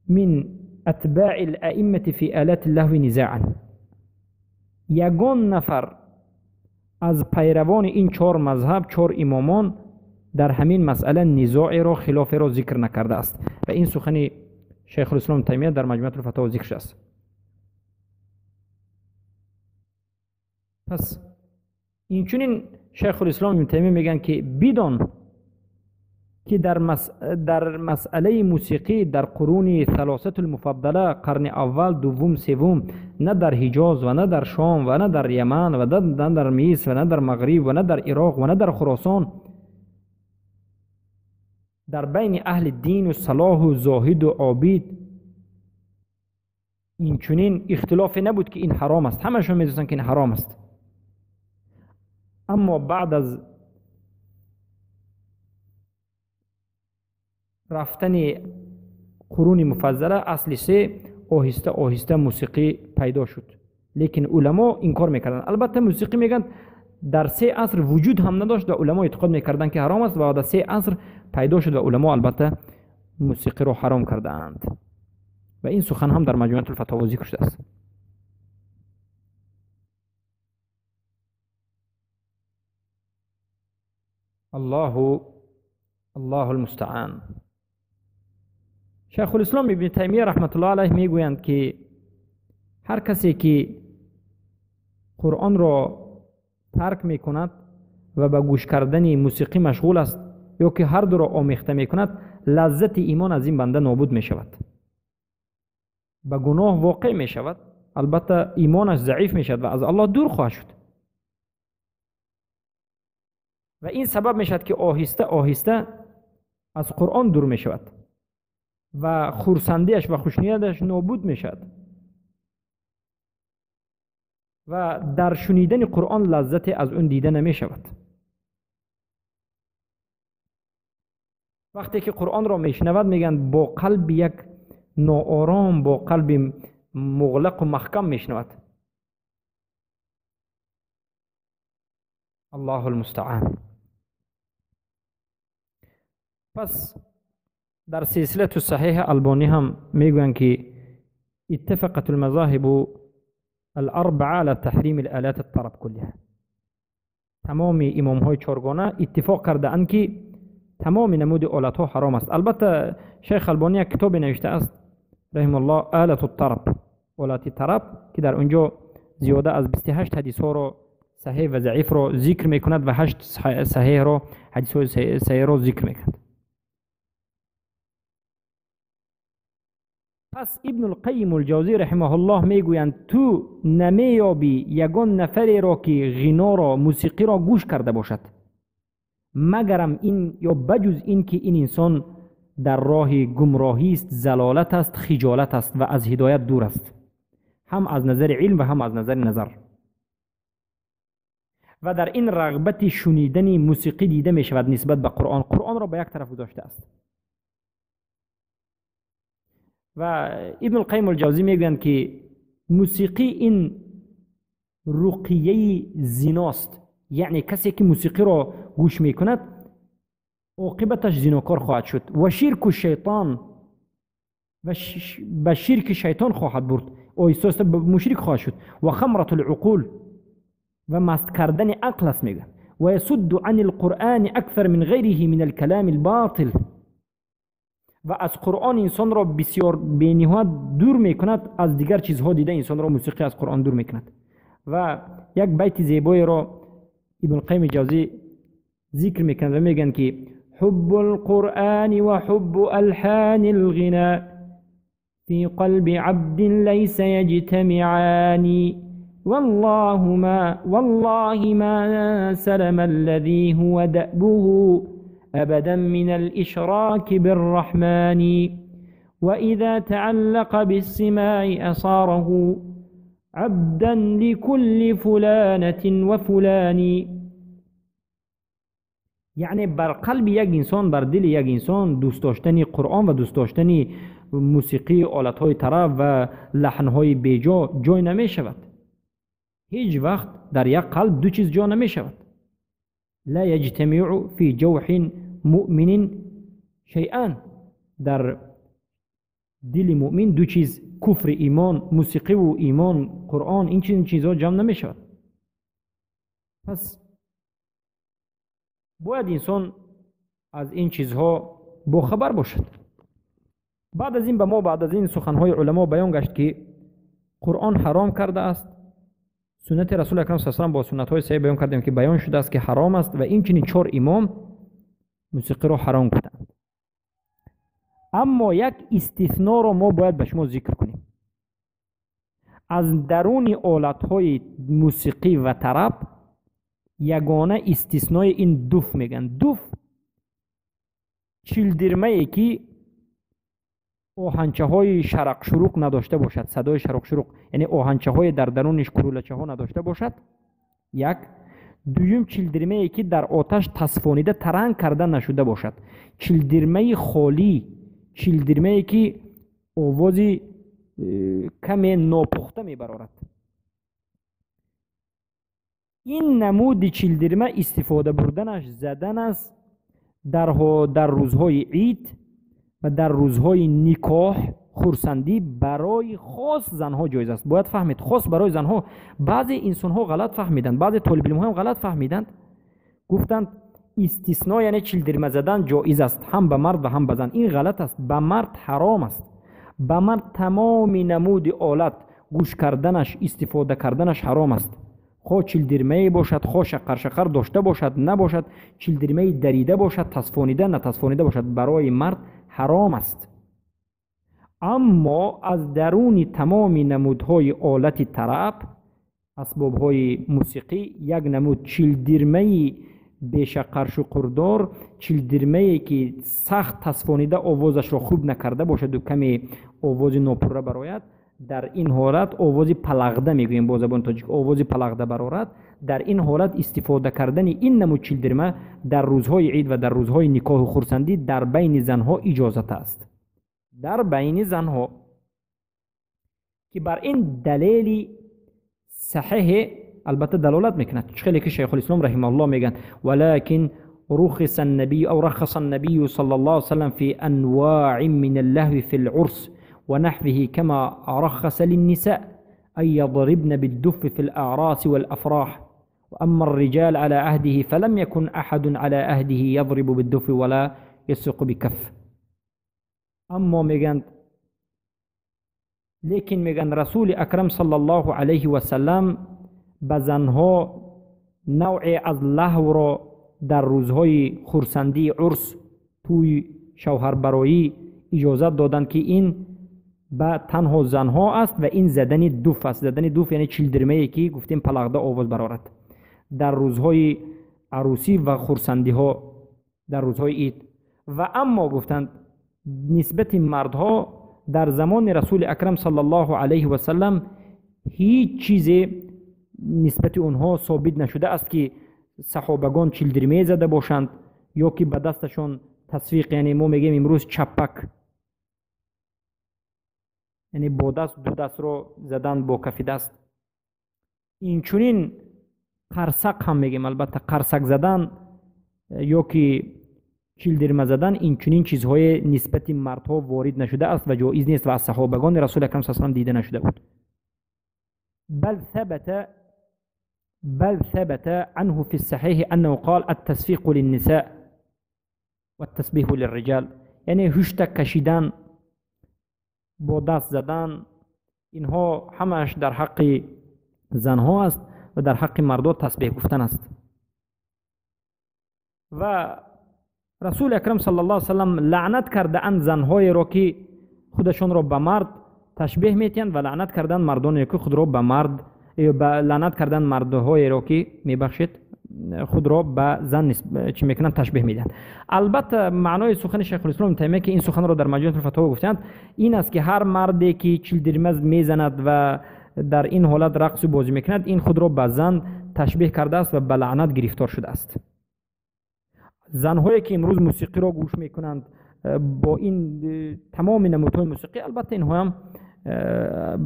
من اتباع الائمه في آلات اللهو نزاعا. یگان نفر از پیروان این چهار مذهب، چهار امامان، در همین مسئله نزاع را، خلاف را ذکر نکرده است و این سخن شیخ الاسلام تیمیه در مجموعه الفتاوی ذکر است. پس این چنین شیخ الاسلام تیمیه میگن که بدان که در مسئله موسیقی در قرون ثلاثه المفضله، قرن اول، دوم، سوم، نه در حجاز و نه در شام و نه در یمن و نه در مصر و نه در مغرب و نه در عراق و نه در خراسان، در بین اهل دین و صلاح و زاهد و عابد این چنین اختلاف نبود که این حرام است. همشون میدونستند که این حرام است. اما بعد از رفتن قرون مفضله اصل سه، آهسته آهسته موسیقی پیدا شد، لیکن علما انکار میکردن. البته موسیقی میگن در سه عصر وجود هم نداشت و علما اعتقاد میکردن که حرام است و در سه عصر پیدا شد و علما البته موسیقی را حرام کردند و این سخن هم در مجموعه الفتاوی ذکر شده است. الله المستعان. شیخ الاسلام ابن تیمیه رحمت الله علیه میگویند که هر کسی که قرآن را ترک میکند و به گوش کردن موسیقی مشغول است یا که هر دو را آمیخته میکند، لذت ایمان از این بنده نابود میشود، به گناه واقع میشود، البته ایمانش ضعیف میشود و از الله دور خواهد شد و این سبب میشود که آهسته آهسته از قرآن دور میشود و خرسندیش و خوشنیتش نابود میشود و در شنیدن قرآن لذت از اون دیده نمیشود. وقتی که قرآن را میشنود میگن با قلب یک ноором, бо қалби муғлақ ва маҳкам мешунавад. Аллоҳу алмустаъан. Пас дар силсилату саҳиҳ Албонӣ ҳам мегӯянд ки اتفقت المذاهب الأربعة على تحريم الآلات الطرب كلها. تمام امام‌های چهارگانه اتفاق کرده‌اند که تمام نمود آلت‌ها حرام است. البته شیخ البانی یک کتاب نوشته است رحم الله، آلت الطرب، آلت طرب، که در اونجا زیاده از 28 حدیث ها را صحیح و ضعیف را ذکر میکند و 8 صحیح را، حدیث های صحیح را ذکر میکند. پس ابن القیم الجوزی رحمه الله میگویند تو نمیابی یگان نفری را که غنا را، موسیقی را گوش کرده باشد، مگرم این یا بجز این که این انسان در راه گمراهی است، زلالت است، خجالت است و از هدایت دور است، هم از نظر علم و هم از نظر نظر. و در این رغبت شنیدن موسیقی دیده می شود نسبت به قرآن، قرآن را به یک طرف گذاشته است. و ابن القیم الجوزی میگویند که موسیقی این رقیه زیناست، یعنی کسی که موسیقی را گوش میکند عاقبتش زیناکار خواهد شد و شرک شیطان و به شرک شیطان خواهد برد، آهسته مشرک خواهد شد. و خمرة العقول و مست کردن عقل است میگه. و یسد عن القرآن اکثر من غیره من الکلام الباطل، و از قرآن انسان را بسیار بی‌نهایت دور میکند، از دیگر چیزها دیده انسان را موسیقی از قرآن دور میکند. و یک بیت زیبایی را ابن القیم جوزی ذکر میکند و میگن که حب القرآن و حب الحان الغنا في قلب عبد ليس يجتمعان والله ما سلم الذي هو دأبه أبدا من الإشراك بالرحمن وإذا تعلق بالسماع أصاره عبدا لكل فلانة وفلان. یعنی بر قلب یک انسان، بر دل یک انسان دوست داشتن قرآن و دوست داشتن موسیقی، آلت‌های طرب و لحن‌های بیجا جای نمی شود. هیچ وقت در یک قلب دو چیز جا نمی شود. لا یجتمع فی جوح مؤمن شیئا، در دل مؤمن دو چیز، کفر ایمان، موسیقی و ایمان، قرآن، این چیزها جمع نمی شود. پس باید انسان از این چیزها باخبر باشد. بعد از این به ما، بعد از این سخنهای علما بیان گشت که قرآن حرام کرده است، سنت رسول اکرم صلی الله علیه و آله با سنت‌های صحیح بیان کردیم که بیان شده است که حرام است و این چنین 4 امام موسیقی را حرام گفتند. اما یک استثناء را ما باید به شما ذکر کنیم. از درون آلت‌های موسیقی و طرب یگانه استثنای این دوف میگن. دوف چلدرمه که آهنچه های شرق شروق نداشته باشد، صدای شرق شروق، یعنی آهنچه های در درونش کرولچه ها نداشته باشد. یک. دویم چلدرمه که در آتش تصفانیده ترنگ کرده نشده باشد. چلدرمه خالی، چلدرمه که آواز کمی ناپخته میبرارد. این نمود چلدرمه استفاده بردنش، زدن است در روزهای عید و در روزهای نکاح، خرسندی برای خاص زنها جایز است. باید فهمید خاص برای زنها. بعضی انسانها غلط فهمیدند، بعضی طالب علم ها هم غلط فهمیدند، گفتند استثناء یعنی چلدرمه زدن جایز است هم به مرد و هم به زن. این غلط است. به مرد حرام است. به مرد تمام نمود آلت گوش کردنش، استفاده کردنش حرام است. خواه چلدرمه باشد، خواه شقر شقر داشته باشد نباشد، چلدرمه دریده باشد، تصفانیده نتصفانیده باشد، برای مرد حرام است. اما از درون تمام نمودهای آلت طرب، اسبابهای موسیقی، یک نمود چلدرمه بیشقر شقردار، چلدرمه که سخت تصفانیده آوازش را خوب نکرده باشد و کمی آواز ناپره براید، در این حالت آواز پلغده میگوییم با زبان تاجیک، آواز پلغده برارد. در این حالت استفاده کردن این نمود چلدرمه در روزهای عید و در روزهای نکاح و خرسندی در بین زنها اجازت است. дар байни занҳо, ки бар ин далели саҳеҳ албатта далолат мекунад. Хеле ки Шайхулислом раҳимаҳуллоҳ мегӯянд: ولكن رخص النبي أو رخص النبي صلى الله عليه وسلم في أنواع من اللهو في العرس ونحوه كما رخص للنساء أن يضربن بالدف في الأعراس والأفراح، وأما الرجال على عهده فلم يكن أحد على عهده يضرب بالدف ولا يسق بكف. اما میگند، لیکن میگن رسول اکرم صلی الله علیه و سلم به زنها نوع از لهو را در روزهای خرسندی عرس توی شوهربرایی اجازت دادند که این به تنها زنها است و این زدن دوف است. زدن دوف یعنی چلدرمه که گفتیم پلغده آواز برآورد در روزهای عروسی و خرسندی ها، در روزهای عید. و اما گفتند نسبت مردها در زمان رسول اکرم صلی الله علیه و سلم هیچ چیز نسبت اونها ثابت نشده است که صحابگان چلدرمه زده باشند یا که به دستشان تصفیق، یعنی ما میگیم امروز چپک، یعنی با دست دو دست رو زدن با کف دست. اینچنین قرسق هم میگیم، البته قرسک زدن یا که چلدرمه زدن، این چنین چیزهای نسبت مردها وارد نشده است و جایز نیست و از صحابگان رسول اکرم صلی الله علیه و سلم دیده نشده بود. بل ثبت عنه في الصحيح أنه قال التصفيق للنساء والتسبيح للرجال، یعنی هشتک کشیدن با دست زدن، اینها همش در حق زنها است و در حق مردها تسبیح گفتن است. و رسول اکرم صلی الله علیه و سلم لعنت کرده اند زنهای را که خودشان را به مرد تشبیه میتین و لعنت کردن مردانی که خود را به مرد، لعنت کردن مردهای را که میبخشید خود را به زن چی میکنن تشبیه میدن. البته معنای سخن شیخ الاسلام تیمیه که این سخن را در مجموعه الفتاوا گفتند این است که هر مردی که چلدرمه میزند و در این حالت رقص و بازی میکند، این خود را به زن تشبیه کرده است و به لعنت گرفتار شده است. زنهایی که امروز موسیقی را گوش میکنند با این تمام نمودهای موسیقی، البته اینها هم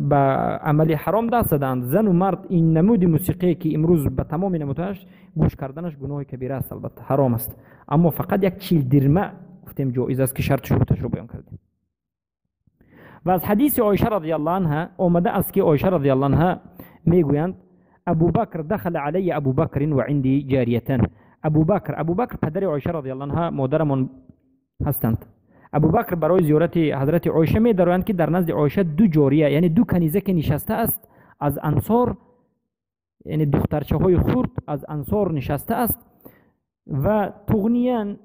به عمل حرام دست زدند. زن و مرد این نمود موسیقی که امروز به تمام نمودهاش گوش کردنش گناه کبیره است، البته حرام است. اما فقط یک چلدرمه گفتیم جایز است که شرط شروطش رو بیان کردیم. و از حدیث عایشه رضی الله عنها آمده است که عایشه رضی الله عنها میگویند ابوبکر دخل علی ابوبکر و عندی جاریتان. ابوبکر پدر عایشه رضی الله عنها مادرمان هستند. ابوبکر برای زیارت حضرت عایشه می دروند که در نزد عایشه دو جاریه، یعنی دو کنیزه که نشسته است از انصار، یعنی دخترچه های خرد از انصار نشسته است و تغنیان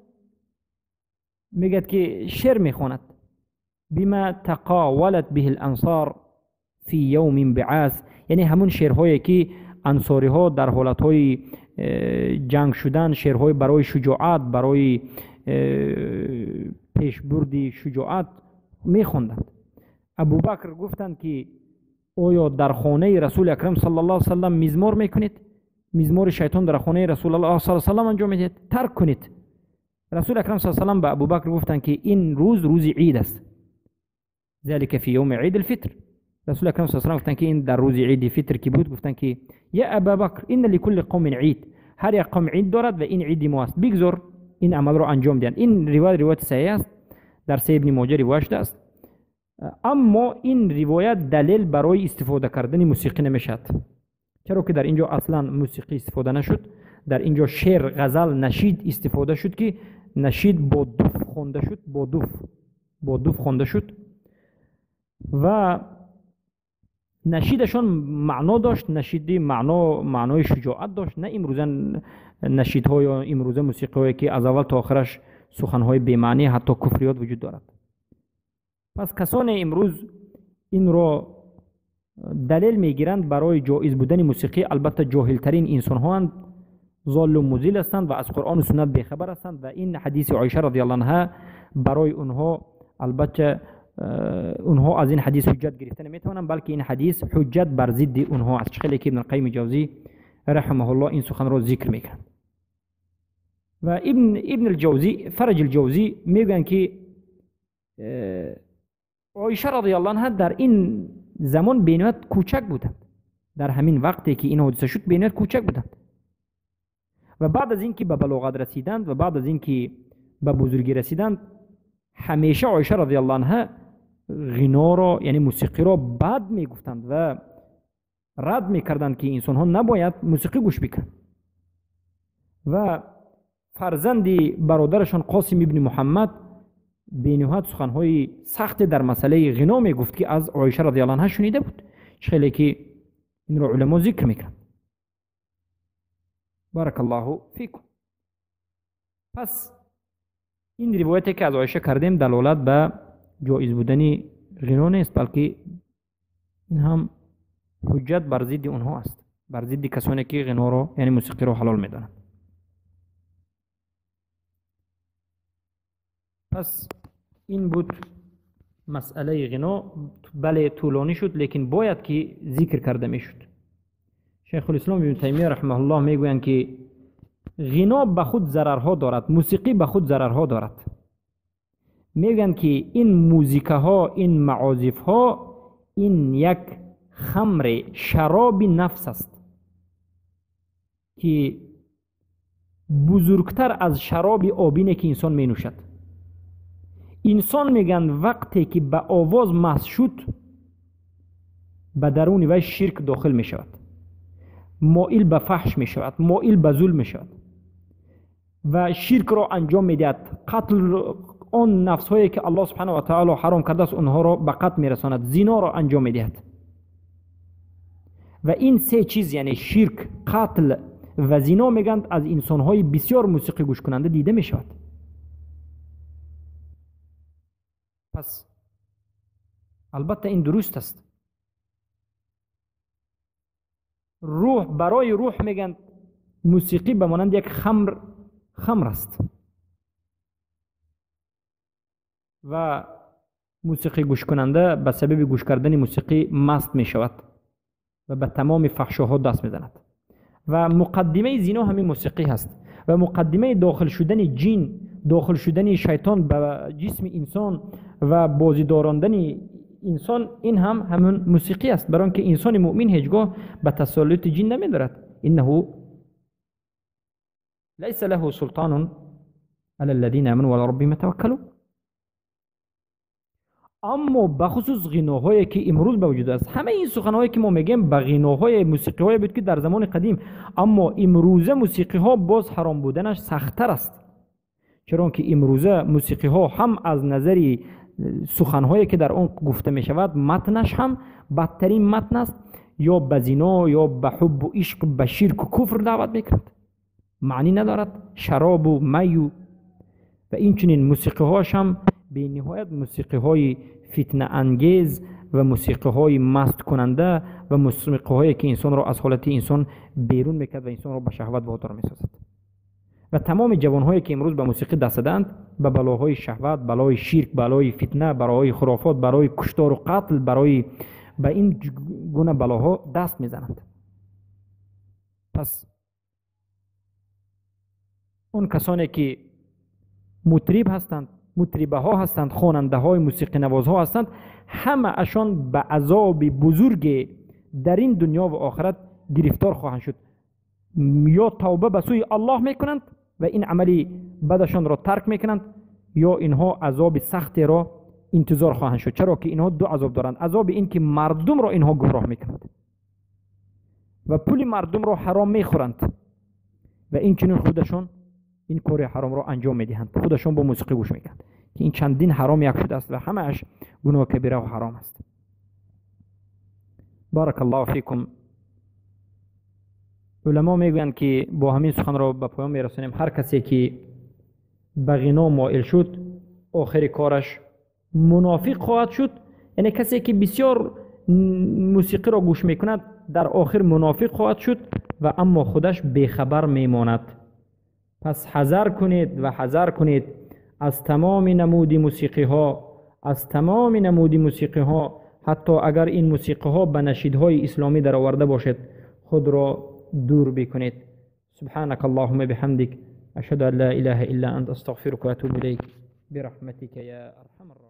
میگد که شعر میخواند بما تقاولت به الانصار فی یوم بعاث، یعنی همون شعرهایی که انصاری ها در حالت های جنگ شدن، شعرهای برای شجاعت، برای پیشبردی شجاعت میخوندند. ابوبکر گفتند که آیا در خانه رسول اکرم صلی الله علیه و سلم مزمار میکنید؟ مزمار شیطان در خانه رسول الله صلی الله علیه و سلم انجام میدهید؟ ترک کنید. رسول اکرم صلی الله علیه و سلم به ابوبکر گفتند که این روز روز عید است، ذلك فی یوم عید الفطر. رسول اکرم صلی الله علیه و سلم گفتند که این در روز عید فطر که بود، گفتند که یا ابابکر ان لکل قوم عید، هر یک قوم عید دارد و این عید ما است، بگذار این عمل را انجام دهند. این روایت روایت صحیح است، در سه ابن ماجه روایت شده است. اما این روایت دلیل برای استفاده کردن موسیقی نمیشد، چرا که در اینجا اصلا موسیقی استفاده نشد، در اینجا شعر، غزل، نشید استفاده شد که نشید با دف خوانده شد، با دف خوانده شد و نشیدشان معنا داشت، نشیدی معنای شجاعت داشت، نه امروزه نشیدهای یا امروزه موسیقی که از اول تا آخرش سخنهای بی‌معنی حتی کفریات وجود دارد. پس کسان امروز این را دلیل میگیرند برای جایز بودن موسیقی، البته جاهلترین انسان هاند، ضال و مضل هستند و از قرآن و سنت بیخبر هستند و این حدیث عایشه رضی الله عنها برای اونها البته اونها از این حدیث حجت گرفته نمیتوانند، بلکه این حدیث حجت بر ضد اونها است. خیلی که ابن القیم جوزی رحمه الله این سخن را ذکر میکنند. و ابن الجوزی، فرج الجوزی میگن که Оиша радиаллоҳу анҳа дар ин замон бениҳоят кӯчак буданд. Дар ҳамин вақте ки ин ҳодиса шуд бениҳоят кӯчак буданд. Ва баъд аз ин ки ба балоғат расиданд ва баъд аз ин ки ба бузургӣ расиданд, ҳамеша Оиша радиаллоҳу анҳа ғиноро, яъне мусиқиро бад мегуфтанд ва рад мекарданд ки инсонҳо набояд мусиқӣ гӯш бикунанд. Ва фарзанди бародарашон Қосим ибни Муҳаммад бениҳоят суханҳои сахте дар масъалаи ғино мегуфт, ки аз Оиша радиаллоҳу анҳа шунида буд, чӣ хеле ки инро уламо зикр мекунанд. Баракаллоҳу фикум. Пас ин ривояте ки аз Оиша кардем далолат ба ҷоиз будани ғино нест, балки ин ҳам ҳуҷҷат бар зидди онҳо аст, бар зидди касоне ки ғиноро, яъне мусиқиро ҳалол медонанд. Пас ин буд масъалаи ғино. Бале, тӯлонӣ шуд, лекин бояд ки зикр карда мешуд. Шайхулислом ибн Таймия раҳмаҳуллоҳ мегӯянд ки ғино ба худ зарарҳо дорад, мусиқӣ ба худ зарарҳо дорад. Мегӯянд ки ин музикаҳо, ин маозифҳо, ин як хамре, шароби нафс аст ки бузургтар аз шароби обине ки инсон менӯшад. Инсон мегӯянд вақте ки ба овоз маст шуд, ба даруни вай ширк дохил мешавад, моил ба фаҳш мешавад, моил ба зулм мешавад ва ширкро анҷом медиҳад. Қатл, он нафсҳое ки Аллоҳ субҳанаҳу ва таъоло ҳаром кардааст, онҳоро ба қатл мерасонад, зиноро анҷом медиҳад. Ва ин се чиз, яъне ширк, қатл ва зино, мегӯянд аз инсонҳои бисёр мусиқӣ гӯшкунанда дида мешавад. Пас албатта ин дуруст аст. Рӯҳ, барои рӯҳ мегӯянд мусиқӣ ба монанди як хамр аст ва мусиқӣ гӯшкунанда ба сабаби гӯш кардани мусиқӣ маст мешавад ва ба тамоми фаҳшоҳо даст мезанад. Ва муқаддимаи зино ҳамин мусиқӣ ҳаст ва муқаддимаи дохил шудани ҷин, дохил шудани шайтон ба ҷисми инсон ва бозидорондани инсон, ин ҳам ҳамон мусиқӣ аст, барои он ки инсони муъмин ҳеҷ гоҳ ба тасаллути ҷин намедорад. Иннаҳу лайса лаҳу султонун ала аллазина аману ва ала раббиҳим ятаваккалун. Аммо бахусус ғиноҳое ки имрӯз ба вуҷуд аст, ҳамаи ин суханҳое ки мо мегӯем ба ғиноҳое, мусиқиҳое буд ки дар замони қадим, аммо имрӯза мусиқиҳо боз ҳаром буданаш сахттар аст, чаро ки имрӯза мусиқиҳо ҳам аз назари суханҳое ки дар он гуфта мешавад, матнаш ҳам бадтарин матн аст, ё ба зино, ё ба ҳуббу ишқ, ба ширку куфр даъват мекунад, маънӣ надорад, шаробу майю ва инчунин мусиқиҳоаш ҳам бениҳоят мусиқиҳои фитнаангез ва мусиқиҳои масткунанда ва мусиқиҳое ки инсонро аз ҳолати инсон берун мекард ва инсонро ба шаҳват водор месозад. Ва тамоми ҷавонҳое ки имрӯз ба мусиқӣ даст задаанд, ба балоҳои шаҳват, балои ширк, балои фитна, барои хурофот, барои куштору қатл, барои ба ин гуна балоҳо даст мезананд. Пас он касоне ки мутриб ҳастанд, мутрибаҳо ҳастанд, хонандаҳои мусиқинавозҳо ҳастанд, ҳамаашон ба азоби бузурге дар ин дунё ва охират гирифтор хоҳанд шуд. Ё тавба ба сӯи Аллоҳ мекунанд ва ин амали бадашонро тарк мекунанд, ё инҳо азоби сахтеро интизор хоҳанд шуд, чаро ки инҳо ду азоб доранд. Азоби ин ки мардумро инҳо гумроҳ мекунанд ва пули мардумро ҳаром мехӯранд ва инчунин худашон ин кори ҳаромро анҷом медиҳанд, худашон бо мусиқӣ гӯш мекунанд, ки ин чандин ҳаром як шудааст ва ҳамааш гуноҳ кабира ва ҳаром аст. Баракаллоҳу фикум. Уламо мегӯянд ки бо ҳамин суханро ба поён мерасонем. Ҳар касе ки ба ғино моил шуд, охири кораш мунофиқ хоҳад шуд. Яъне касе ки бисёр мусиқиро гӯш мекунад, дар охир мунофиқ хоҳад шуд ва аммо худаш бехабар мемонад. Пас ҳазар кунед ва ҳазар кунед аз тамоми намуди мусиқиҳо, аз тамоми намуди мусиқиҳо, ҳатто агар ин мусиқиҳо ба нашидҳои исломӣ дароварда бошед, худро дур бикунед. سبحانك اللهم بحمدك، أشهد أن لا إله إلا أنت، أستغفرك وأتوب إليك برحمتك يا أرحم الراحمين.